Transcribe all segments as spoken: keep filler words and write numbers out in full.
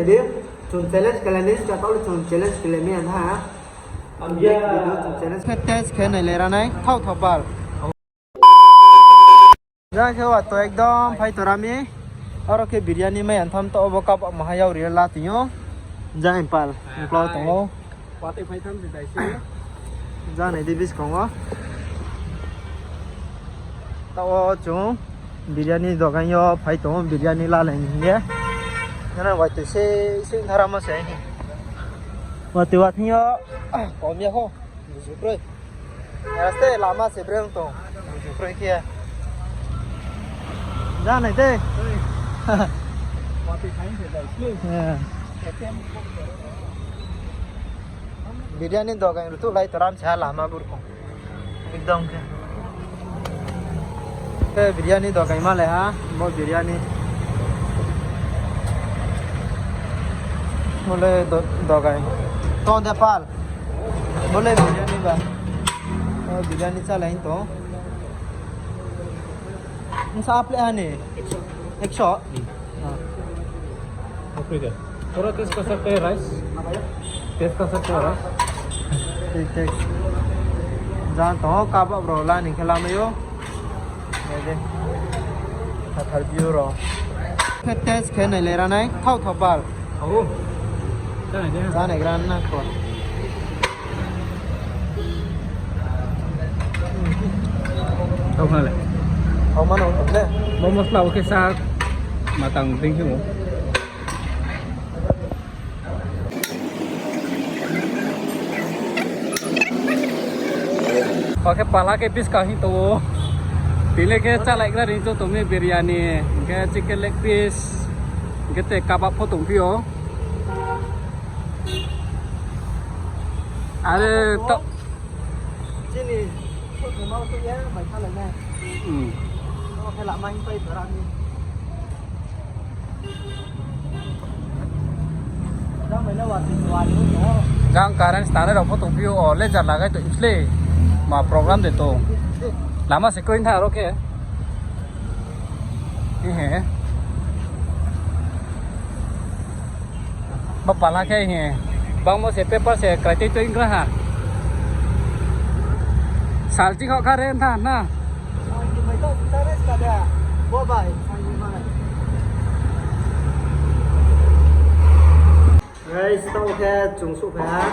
Di, chung challenge khelai ni, ska kau le chung challenge khelai mi ang ha. Ang ya. Video chung challenge. Khe test khe nai le ra nai, thao thao pal. Jang khe wa to ekdom phai to ra mi. Aro khe biryani mai ang tham to obo kap ma ha yao ri la tong yo. Jang pal, ang klau tong ou. Watoi phai tham se dai se. Jang nai di buskang wo. Tao chung biryani dogan yo phai tong ou, biryani la lai ni hing ye. Nana watoi se, se tharamo se. Watoi wa thing yo, ah, kom ya ho. Buju kroi. Raste lama se breng tong. Buju kroi khe. Jang nai de. Watoi phai se dai se. Ya. Biryani dogan rutu lai to ram se ha lama burkong. Ekdom khe. Khe biryani dogan ma le ha, bo biryani. Bo le do-, dogan. Tong de pal. Bo le biryani ba. O biryani chá lai tong. Nsa plate hani? Ekso. Ekso? Hmm. Ah. Okay, okay. थोड़ा taste कर सकते हैं rice? Taste कर सकते हैं rice? Taste, taste. Jang tong ou, kebab rao la ni khe lamai ou. Nai di. Khathar view rao. Khe test khe nai le ra nai. Thao thao pal. Thao. Chá nai de. Chá nai gra na kho. Thao kha le. Thao ma no thao le. Bo mosla bo khe sa ma tang ding khe mo. Bo khe pala khe buskang hing tong ou. Tini khe chálaigra ring cho tong mi biryani, hing khe chicken leg piece, hing khe tei kebab pho tongphi ou. Are to. Chini, photo mau to ya, mai khalai nai. Hmm. Tamo khe lama hing pai dora ni. Jang current stanai rao pho tongphi ou, o laser lagai tong slei. Ma program de tong. Lama se kroi tha aro khe. Ihe. Ba pala khe hi. Bangmo se paper se krai tei tui gra ha. Sal chi kho kha re tha na. Guys, taoh khe chung souhphai ha.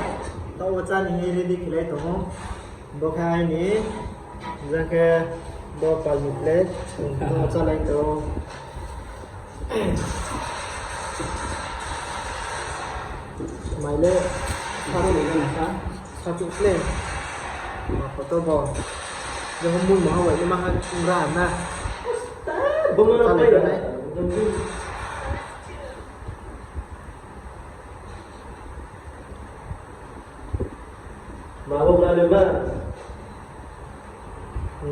Taoh wo chá ni hing ye ready khelai tong ou. Bo khe aini, jang khe bo pal ni plate, chung taoh wo chálai tong ou. Mai le, sa, sa, sa, plate. Ma photo bo. Jang mui maha bai ni maha chung ra na. Bo ma chálai tong nai. Ma bo gra le ba.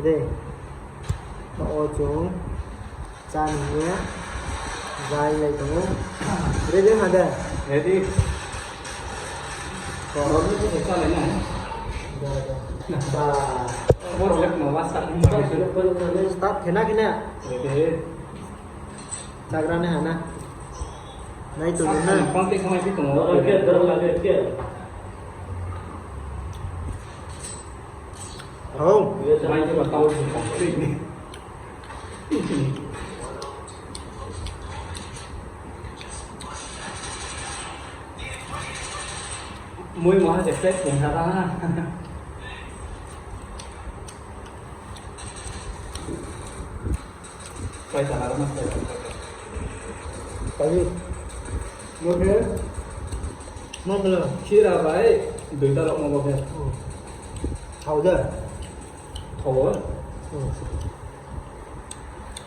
Dei. Taoh wo chung chá ni ye. Zai lai tong ou. Ready ha de? Ready. Ko. Bo ni se chálai na. Da, da. Ba. Bo rao le ma wa start ni. Start khe na khe na. Ready. Chagra nai ha na. Nai tong na. Pang te khamai phi tong ou. Hao. Mai ke ba tao se pang te. Mui maha se plate pung sa ta ha. Paisa laro ma paisa. Paisa. Mo khe? Mo khe lo? Khira bai, dui ta rok mo bo khe. Oh. Thao de? Thao. Hmm.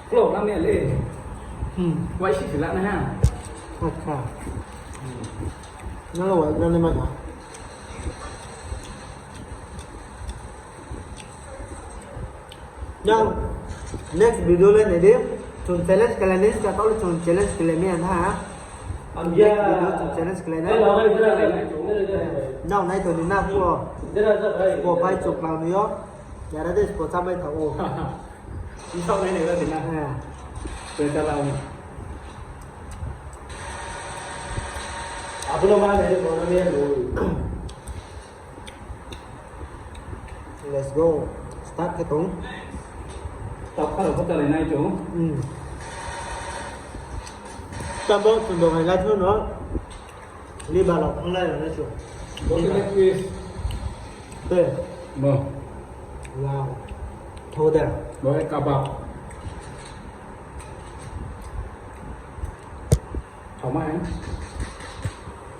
Klo na me le. Hmm. Wai si si la na ha. Acha. Hmm. Na wai na le ma ha. Jang, next video le nai di, chung challenge khelai ni, ska kau le chung challenge khelai mi ang ha. Next video chung challenge khelai nai. Jang, nai tong di na phuh wo. Sbo phai chung klang ni yo. Yara de sbo chámai thanng ou. Isao nai nai ra di na. He. Tui ta la ou. Abo no ma nai bo no ye bo. Let's go. Start khe tong. Tap kha rao pho chalai nai chung. Hmm. Tambo chung dongai lai thu no. Liver rao thanglai rao nai chung. Bo khe leg piece. Te. Bo. Wow. Thou de. Bo khe kabab. Thao ma hai.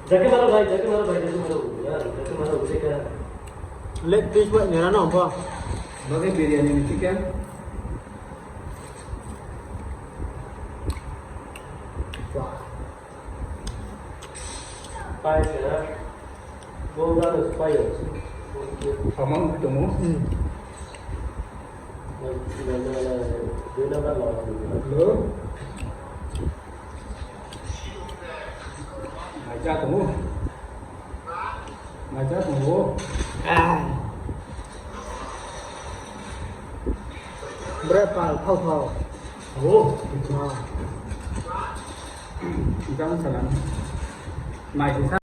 Jake maro bhai, jake maro bhai, jake maro. Ya, jake maro, jake. Leg piece bai nera no pho. Bo khe biryani ni chicken. Wow. Spice, ha? Bo jano spice. Samang tongo. Hmm. Hello? Mai cha tongo. Mai cha tongo. Ah. Bre pal, thao, thao. Oh. Ah. Jang salam. Mai sa.